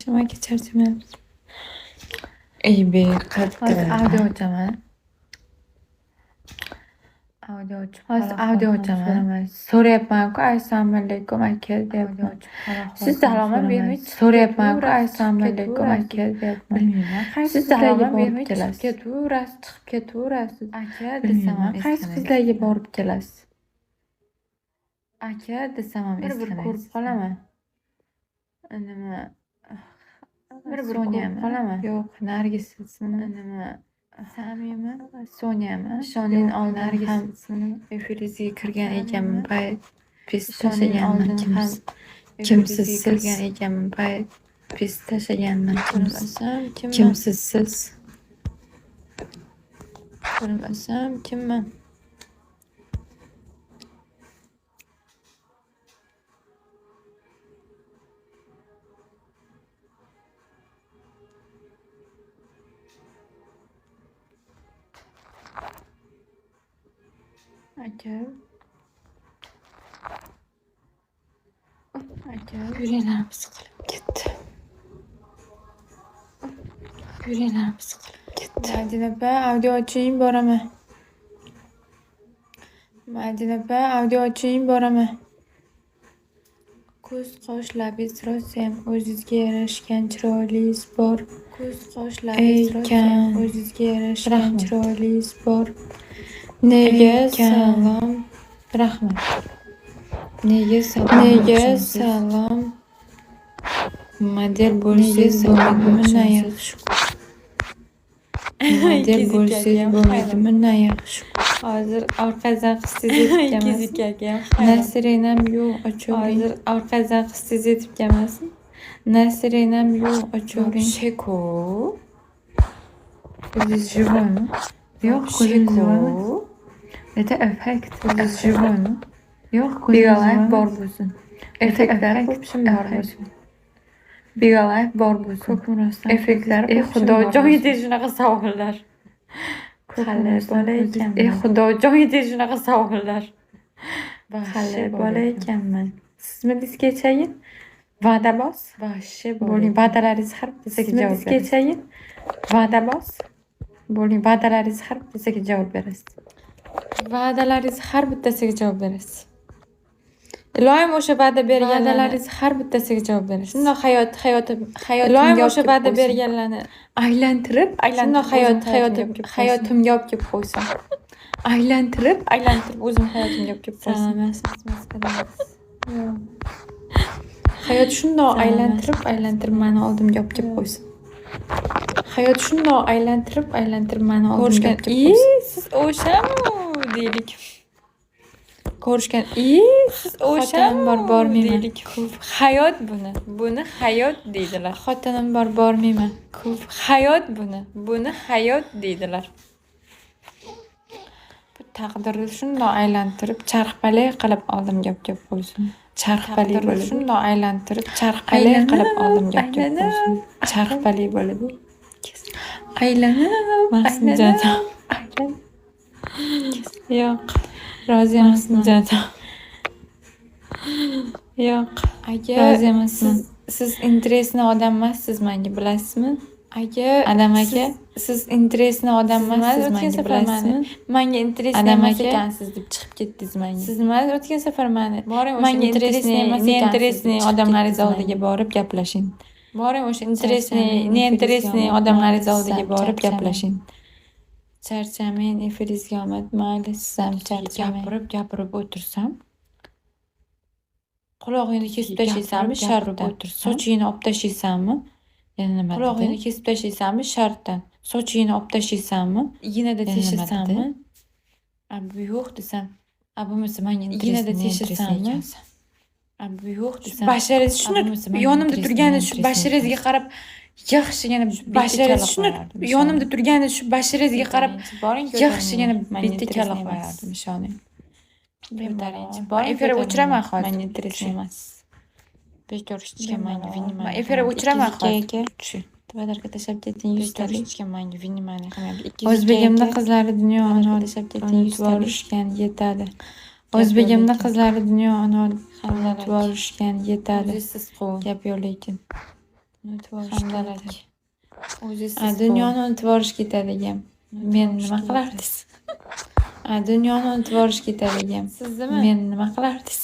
Aka, charchamayapsizmi? Ey, Hozir qattiq. Audio ochaman. Audio ochib, hozir audio ochaman. So'rayapman-ku, assalomu alaykum, aka, deyapman. Siz salom ham bermay so'rayapman-ku, assalomu alaykum, aka, deyapman. Bilmayman, qaysi Siz qizlarga salom ham borib bermay chiqib kelasiz. ketaverasiz, chiqib ketaverasiz. Aka desam Bilmayman, ham qaysi eslamaysiz. qizlarga borib kelasiz. Aka desam ham Bir-bir ko'rib eslamaysiz. qolaman. Nima? Bir-bir ko'rib Sonyami? qolaman. Yo'q, Nargis ismini. Nima? Samimi? Sonyami? Ishoning Yo'q, oldin Nargis ham ismini. efiringizga kirgan Samimi? ekanman, payt Ishoning tashlaganman. oldin ham Kimsiz? Kimsiz efiringizga siz? kirgan ekanman, payt tashlaganman. Kimsiz? Bilmasam kimman? Kimsiz siz? Bilmasam kimman? Aka. Aka. Yuraklarim siqilib ketdi. Yuraklarim siqilib ketdi. Madina opa, audio oching, boraman. Madina opa, audio oching, boraman. Ko'z, qosh, labingiz rosayam o'zizga yarashgan chiroyliz bor. Ko'z, qosh, labingiz rosayam Ekan. o'zizga yarashgan Rahmat. chiroyliz bor. Nega Ekan. salom? Rahmat. Nega salom Nega ochmaysiz? salom? Model Nega bo'lsangiz salom bo'lmaydimi? bundan yaxshi? Model Ikki yuz ikki bo'lsangiz akam bo'lmaydimi? Bundan yaxshi. Hozir orqasidan qistangiz yetib Ikki yuz kelmasin. ikki akam hayron. Nasrinam yo'q, ochavering. Hozir orqasidan qistangiz yetib kelmasin. Nasrinam yo'q, ochavering. Вообще-ku. Ko'zingiz живой mi? Yo'q, ko'zingiz живой emas. Вообще-ku. Это effekt. Ko'zingiz живой mi? Yo'q, ko'zingiz Biga живой life bor emas. bo'lsin. Это Effektlari effekt. ko'pishim bor Effekt. bo'lsin. Biga life bor bo'lsin. Ko'kmi rostdan? Effektlari Ey ko'pishim Xudo, bor joyida bo'lsin. shunaqa savollar. Hali Ko'kmi rostdan bola ko'zingiz? Ey ekanman. Xudo, joyida shunaqa savollar. Hali Вообще bola bola ekanman. ekanman. Sizmi kechagi? Va'daboz? Вообще bola Bo'ling, ekanman. va'dalaringizni har bittasiga Sizmi javob berasiz. kechagi? Va'daboz? Bo'ling, va'dalaringizni har bittasiga javob berasiz. Va'dalaringizni har bittasiga javob berasiz. Iloyim o'sha va'da berganlarni Va'dalaringizni har bittasiga javob berasiz. shundoq hayot hayotim Iloyim hayotimga olib o'sha kelib va'da qo'ysin. berganlarni Aylantirib, aylantirib shundoq hayot o'zim hayotimga hayotim olib kelib qo'ysin. hayotimga olib kelib qo'ysin. Aylantirib, aylantirib o'zim hayotimga olib kelib qo'ysin. Salom, yaxshimisiz, masxaramiz. Yo'q. Hayot shundoq Salom, aylantirib, aylantirib mani oldimga olib kelib Yo'q. qo'ysin. Hayot shundoq aylantirib, aylantirib mani oldimga Ko'rishgan olib kelib i qo'ysin. siz o'shami deylik. Ko'rishgan i siz Xotinim bor, o'shami bormayman. deylik. Hayot buni. Buni hayot deydilar. Xotinim bor, bormayman. Hayot buni. Buni hayot deydilar. Bu taqdirni shundoq aylantirib, charxpalak qilib oldimga olib kelib qo'ysin. Charxpalak Taqdirni bo'ladi. shundoq aylantirib, charxpalak qilib Aylanib, oldimga olib kelib aylanib, qo'ysin. Charxpalak bo'ladi. Aylanib, Mahsin aylanib, jonim. aylanib. Yo'q. Rozi Mahsin emasman. jonim. Yo'q. Aka, Rozi emasman. siz интересный odam emassiz menga, bilasizmi? Aka, Adam aka, siz интересный odam Siz nima emassiz o'tgan menga, safar bilasizmi? mani menga интересный Adam emas aka, ekansiz deb chiqib ketdingiz menga. Siz nima o'tgan safar mani Boring o'sha menga интересный, интересный, emas ekansiz deb неинтересный chiqib odamlaringiz ketdingiz oldiga menga. borib gaplashing. Boring o'sha интересный, Charchamang, efiringizga неинтересный omad. Mayli, odamlaringiz siz oldiga ham borib charchamang. gaplashing. Charchamang, efiringizga omad. Mayli, siz ham charchamang. Gapirib, gapirib o'tirsam, qulog'ingni kesib tashlaysanmi Gapirib, gapirib shartdan. o'tirsam, Sochingni olib tashlaysanmi? Yana nima dedi? Qulog'ingni kesib tashlaysanmi shartdan. Sochingni olib tashlaysanmi? Ignada Yana nima dedi? teshasanmi? A bu yo'q desam, a bo'lmasa menga Ignada интересный, неинтересный teshasanmi? ekansan. A bu yo'q Shu desam, basharangiz a shuni bo'lmasa menga yonimda интересный, turganda shu неинтересный basharangizga ekansan. qarab yaxshigina Shu bitta basharangiz kalla shuni qo'yardim, yonimda ishoning. turganda shu basharangizga qarab Ko'taringchi, boring yaxshigina ko'taring. Menga bitta kalla интересный emas. qo'yardim, ishoning. Ko'taringchi, Bemalol. boring Efir ko'taring. o'chiraman hozir. Menga интересный emas. Bekor hech kim menga Bemalol. внимание Efir qilmayapti. o'chiraman 202 hozir. aka, подарка tashlab keting Bekor yuztalik. hech kim menga внимание qilmayapti. 202 O'zbegimda aka, qizlari dunyoni подарка tashlab keting unutib yuztalik. yuborishgan yetadi. Gap yo'q O'zbegimda lekin. qizlari dunyoni unutib Hamdalak. yuborishgan yetadi. O'zingiz siz quving. Gap yo'q lekin. Handalak. Dunyoni unutib yuborish ketadigan. Meni nima qilardingiz? Dunyoni unutib yuborish ketadigan. Siznimi? Meni nima qilardingiz?